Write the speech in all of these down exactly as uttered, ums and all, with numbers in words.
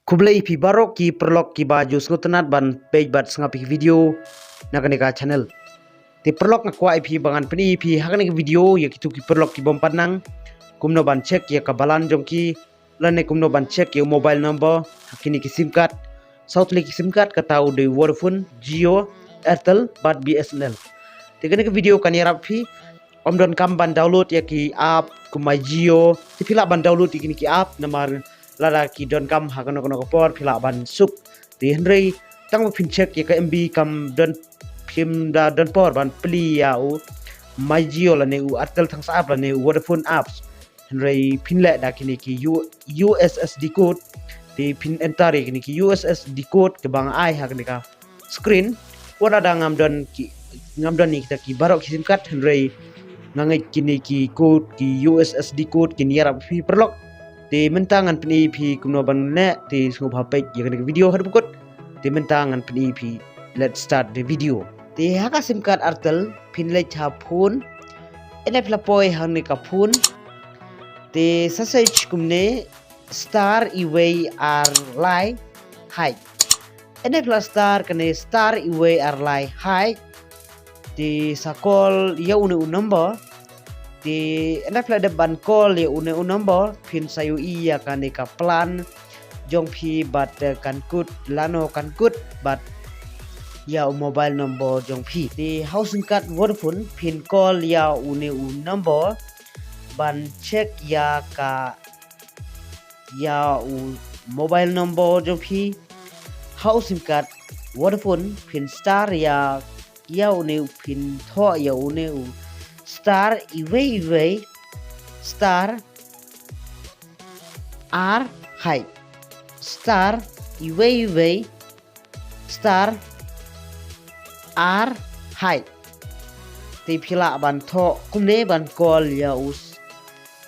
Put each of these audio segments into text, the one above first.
Khublei phi baroh ki paralok kiba ju sngewtynnat ban peit bad sngap ïa ki video na kane ka channel. Te paralok, nga kwah ïa phi ba ngan pyni ïa phi ha kane ka video ïa kitu ki paralok ki bym pat nang kumno ban check ïa ka balan jong ki, lane kumno ban check ïa u mobile number ha kine ki sim card. Saw tylli ki sim card, kata u dei Vodafone, Jio, Airtel bad B S N L. Te kane ka video kan ïarap phi. Ym donkam ban download ïa ki app kum My Jio. Te phi lah ban download ïa kine ki app namar lada ki donkam ha kano kano ka por phi lah ban suk. Te hynrei tang ba phin check ïa ka M B, kam don, phim da don por ban plie ïa u My Jio lane u Airtel Thangs App lane u Vodafone apps. Hynrei phin leh da kine ki U-, U S S D code. Te phin enter ïa kine ki U S S D code kaba nga ai ha kane ka screen. Wat la da ngam don ki, ngam don ïa kita ki baroh ki sim card, hynrei nga ngeit kine ki code, ki U S S D code kin ïarap phi paralok. Te mynta ngan pyni ïa phi kumno ban leh, te sngewbha peit ïa kane ka video haduh ba kut. Te mynta ngan pyni ïa phi. Let's start the video. Te ha ka sim card Airtel, phin leit ha phone. Ynda phi la poi ha kane ka phone, te sa search kumne star uwei ar lai hash. Ynda phi la star kane star uwei ar lai hash, te sa call ïa une u number. Te ynda phi la dep ban call ïa une u number, phin sa ïohi ïa kane ka plan jong phi bad, eh, kan kut lano kan kut bad ïa u mobile number jong phi. Te ha u sim card Vodafone, phin call ïa une u number ban check ïa ka, ïa u mobile number jong phi. Ha u sim card Vodafone, phin star ïa, ïa une u, phin thoh ïa une u star uwei uwei star ar hash, star uwei uwei star ar hash. Te phi lah ban thoh kumne ban call ïa u s-,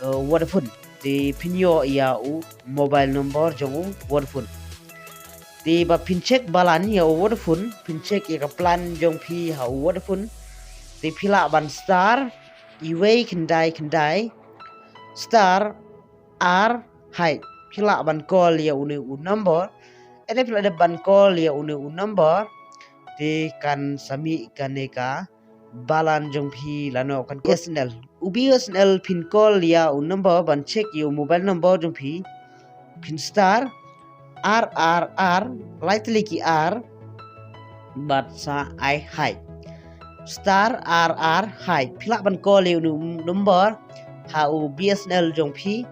eh, Vodafone. Te phin ïoh ïa u mobile number jong u Vodafone. Te ba phin check balan ïa u Vodafone, phin check ïa ka plan jong phi ha u Vodafone. Te phi lah ban star uwei khyndai khyndai star ar hash. Phi lah ban call ïa une u number. Ynda phi la dep ban call ïa une u number, te kan sa mih kane ka balan jong phi lano kan B S N L. U B S N L phin call ïa u number ban check ïa u mobile number jong phi. Phin star ar ar ar, lai tylli ki ar bad sa ai hash. Star ar ar hash. Phi lah ban call ïa u number ha u B S N L jong phi.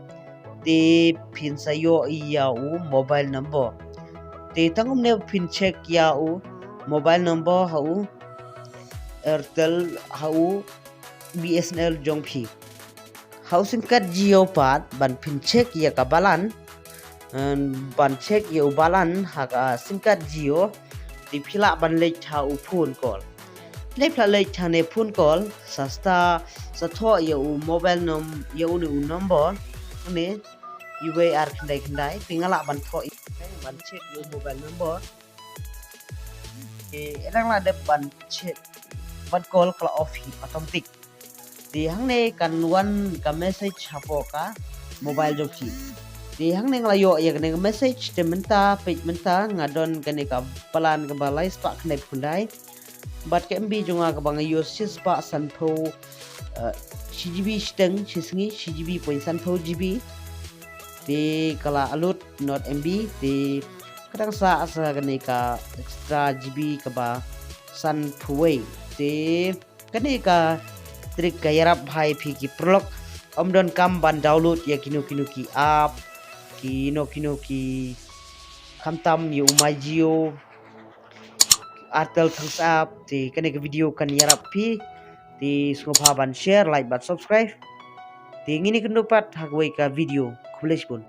Te phin sa ïohi ïa u mobile number. Te tang kumne phin check ïa u mobile number ha u Airtel, ha u B S N L jong phi. Ha u sim card Jio pat, ban phin check ïa ka balan, eh, ban check ïa u balan ha ka sim card Jio, te phi lah ban leit ha u phone call. Leit phi lah leit ha ne phone call, sa star, sa thoh ïa u mobile num-, ïa une u number, une, uwei ar khyndai khyndai, te nga lah ban thoh ïa, ban check ïa u mobile number. Te ynda la dep ban check, ban call ka la off hi automatic. Te hangne kan wan ka message hapoh ka mobile jong phi. Te hangne nga la ïoh ïa kane ka message, te mynta, peit mynta, nga don kane ka plan kaba lai spah khyndai phew khyndai. Bad ka M B jong nga kaba nga use shi spah san phew, eh, shi G B shiteng, shi sngi, shi G B point san phew G B. Te ka la lut not M B, te ka dang sah sa kane ka extra G B kaba san phew wei. Te kane ka trick ka ïarap bha ïa phi ki paralok. Ym donkam ban download ïa kino kino ki app, kino kino ki, khamtam ïa u My Jio, Airtel Thangs App. Te kane ka video kan ïarap phi. Te sngewbha ban share, like bad subscribe. Te ngin ïakynduh pat ha kawei ka video. Khublei shibun.